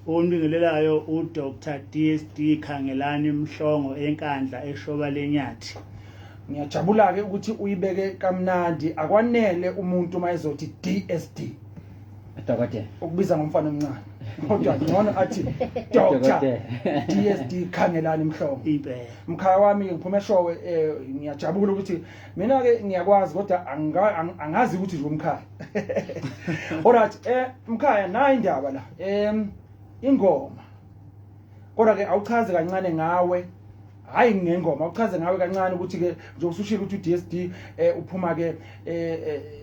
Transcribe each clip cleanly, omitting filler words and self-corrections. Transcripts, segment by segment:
Onibingelelayo uDr DSD Khangelani Mhlongo eNkandla eShoba leNyathi. Ngiyajabula ke ukuthi uyibeke kamnandi, akwanele umuntu uma ezothi DSD. Dokotela. Ukubiza ngomfana omncane. Kodwa ngcono athi Dr DSD Khangelani Mhlongo. Impela. Mkhaya wami ngiphuma eShowe, ngiyajabula ukuthi mina ke ngiyakwazi kodwa angazi ukuthi nje umkhaya. Alright, mkhaya, nayi indaba la. Ingoma. Kodwa ke awuchaze kancane ngawe, hayi ngengoma, awuchaze ngawe kancane ukuthi ke nje usushilo ukuthi uDSD uphuma ke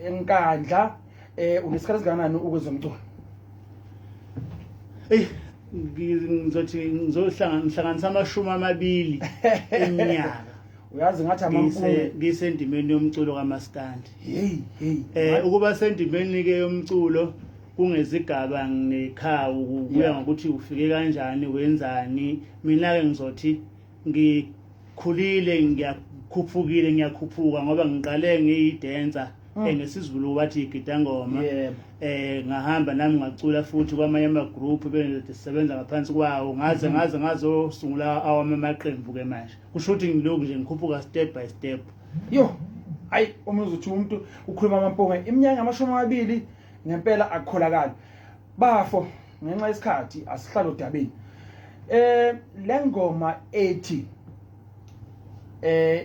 eNkandla, unesikhathi esingakanani ukwezomculo? Ey, ngizothi ngizohlangana ngihlanganisa 20 eminyaka. Uyazi ngathi amampunge. Ngisendimeni yomculo kaMaskandi. Hey hey. Ukuba sendimeni ke yomculo kungezigaba nekhawu, kuya ngokuthi ufike kanjani, wenzani. Mina ke ngizothi ngikhulile, ngiyakhuphukile, ngiyakhuphuka ngoba ngiqale ngiyidancer, ngesiZulu bathi igidangoma. Ngahamba nami ngacula futhi kwamanye ama group bengisebenza ngaphansi kwawo, ngaze ngaze ngazosungula awami amaqembu ke manje. Kusho ukuthi ngilokhu nje ngikhuphuka step by step. Yo, hayi, uma uzothi umuntu ukhuluma amampunge, iminyaka 20 ngempela akukholakali. Bafo, ngenxa yesikhathi asihlale odabeni. Le ngoma ethi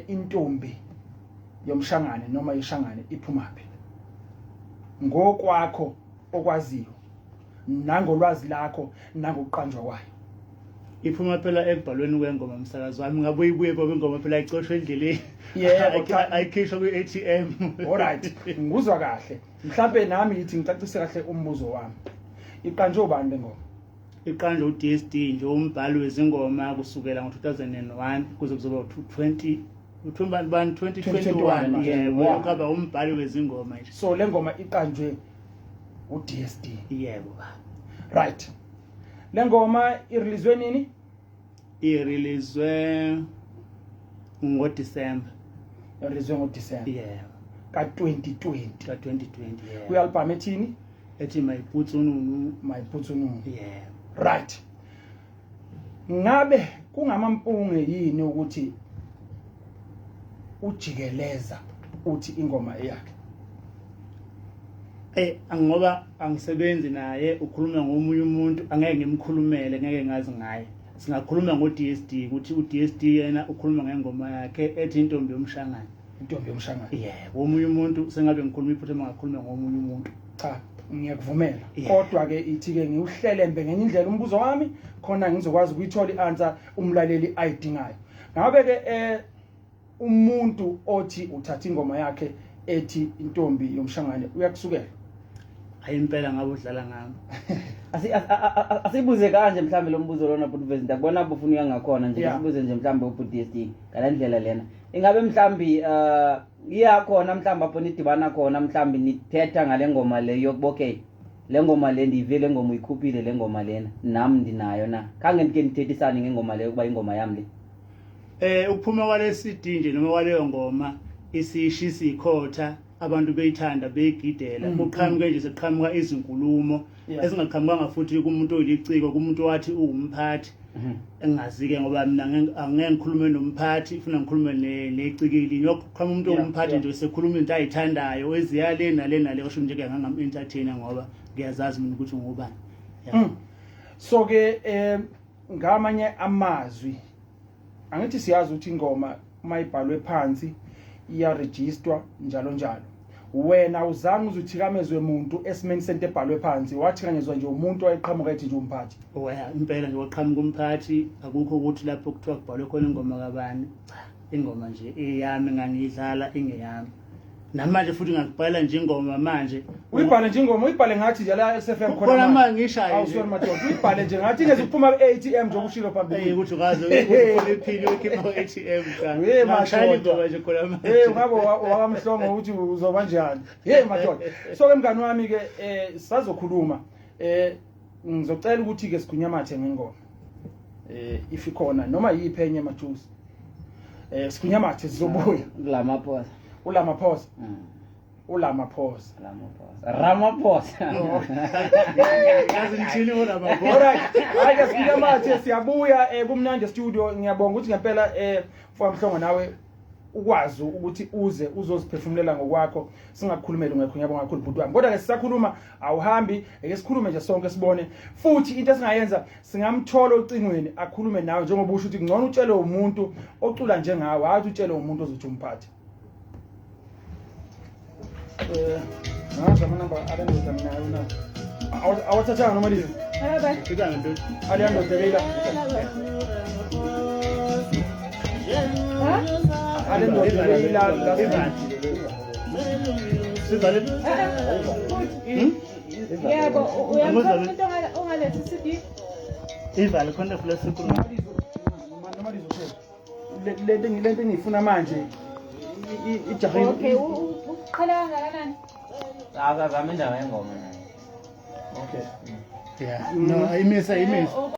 intombi yomshangane noma ishangane iphumaphi ngokwakho okwaziyo nangolwazi lakho nangokuqanjwa kwayo? Iphuma phela ekubhalweni kwengoma, msakazi wami. Ngabuye ibuye ngoba ingoma phela ayicoshwe endleleni. Yebo, cha. Ayikhishwa kwi-ATM. Alright, ngikuzwa kahle. Mhlambe nami ngithi ngicacise kahle umbuzo wami. Iqanjwe ubani le ngoma? Iqanjwe uDSD nje, umbhali wezingoma kusukela ngo-2001 kuze kuzoba u-20 2021, yebo. Ukaba umbhali wezingoma nje. So le ngoma iqanjwe uDSD? Yebo. Right, le ngoma ireleaswe nini? Ireleaswe ngoDisemba. Ireleaswe ngoDisemba? Yebo. Ka-2020? Ka-2020, yebo. Kwi-album ethini? Ethi Mayiputsununu. Mayiputsununu. Yebo. Right, ngabe kungamampunge yini ukuthi ujikeleza uthi ingoma eyakhe? Ngoba angisebenzi naye, ukhuluma ngomunye umuntu, angeke ngimkhulumele, ngeke ngazi ngaye. Singakhuluma ngo-DSD ukuthi u-DSD yena ukhuluma ngengoma yakhe ethi Intombi Yomshangane. Intombi Yomshangane. Yebo, omunye umuntu sengabe ngikhuluma iphutha uma ngakhuluma ngomunye umuntu. Cha, ngiyakuvumela. Kodwa ke ithi ke ngiwuhlelembe ngenye indlela umbuzo wami khona ngizokwazi ukuyithola i-answer umlaleli ayidingayo. Ngabe ke umuntu othi uthatha ingoma yakhe ethi Intombi Yomshangane uyakusukela? Hayi, impela ngabe udlala ngami. Asibuze kanje mhlambe lo mbuzo lona, bhuti Vezin, ndakubona bufuna uya ngakhona nje. Sibuze nje mhlambe ubhuti DSD ngale ndlela lena, ingabe mhlambi iyakhona mhlambi apho nidibana khona, mhlambi nithetha ngale ngoma le yokuba okay, le ngoma le ndiyive, le ngoma uyikhuphile, le ngoma lena nam ndinayo na? Khange ndike nithethisane ngengoma leyo ukuba ingoma yam le? Ukuphuma kwale CD nje noma kwaleyo ngoma isishisa ikhotha, abantu beyithanda, beyigidela, kuqhamuke nje seqhamuka izinkulumo ezingaqhamukanga futhi kumuntu oyiliciko, kumuntu owathi uwumphathi. Engingazi-ke ngoba mina angeke ngikhulume nomphathi, funa ngikhulume necikili. Ngiyoqhamuka umuntu owumphathi nje sekhuluma into ayithandayo eziya le nale nale, osho nje ke ngangam-entertainer ngoba ngiyazazi mina ukuthi ngubani. Yeah. So ke ngamanye amazwi, angithi siyazi ukuthi ingoma uma ibhalwe phansi iyarejistwa njalo njalo. Wena uzange uzuthikamezwe muntu esimeni sento ebhalwe phansi, wathikanyezwa nje umuntu wayeqhamuka ethi nje umphathi? Oya, impela nje waqhamuka umphathi. Akukho ukuthi lapho kuthiwa kubhalwe khona ingoma kabani. Cha, ingoma nje eyami, ngangiyidlala ingeyami. Namanje futhi ngakubhala nje ingoma manje. Uyibhale nje ingoma, uyibhale ngathi nje la SFM. Khona manje ngishaye. Awu, sorry madoda, uyibhale nje ngathi ingeze ukuphuma ku-ATM nje okushilo phambili. Ukuthi ukaze ufune iphini uyikhipha ku-ATM, cha. Hey, Ngashaya madoda. ingoma nje khona manje. Hey, ngabe wakamhlongo ukuthi uzoba njani. Hey madoda, so ke mngani wami ke sazokhuluma, ngizocela ukuthi ke sigunyamathe ngengoma if ikhona noma yiphi enye majuice, sigunyamathe, sizobuya. Kulamaphosa. Ulamaphosa. uLamaphosa. Ramaphosa. Ramaphosa. Yazi ngithini ngoRamaphosa. Alright, hayi ke sifike manje siyabuya kumnandi studio. Ngiyabonga ukuthi ngempela mfowethu Mhlongo nawe ukwazi ukuthi uze uzoziphefumulela ngokwakho, singakukhulumeli ungekho. Ngiyabonga kakhulu bhuti wami. Kodwa ke sisakhuluma, awuhambi, ake sikhulume nje sonke sibone. Futhi into esingayenza, singamthola ocingweni akhulume nawe, njengoba usho ukuthi ngcono utshele umuntu ocula njengawe, hayi utshele umuntu ozothi umphathe. Ngazi amanamba alendoda nginayo na? Awathathanga noma lizo? Fika ngento. Aleyandoda beyila. Alendoda beyila la. Sizale. Yebo, uyamthola umuntu ongaletha i-CD? Ivale khona futhi sikhuluma. Noma lizo lento engiyifuna manje ijahe. Okay, uqhele kangakanani? Akazama indaba yengoma naye. Okay. Yeah. No, imisa imisa.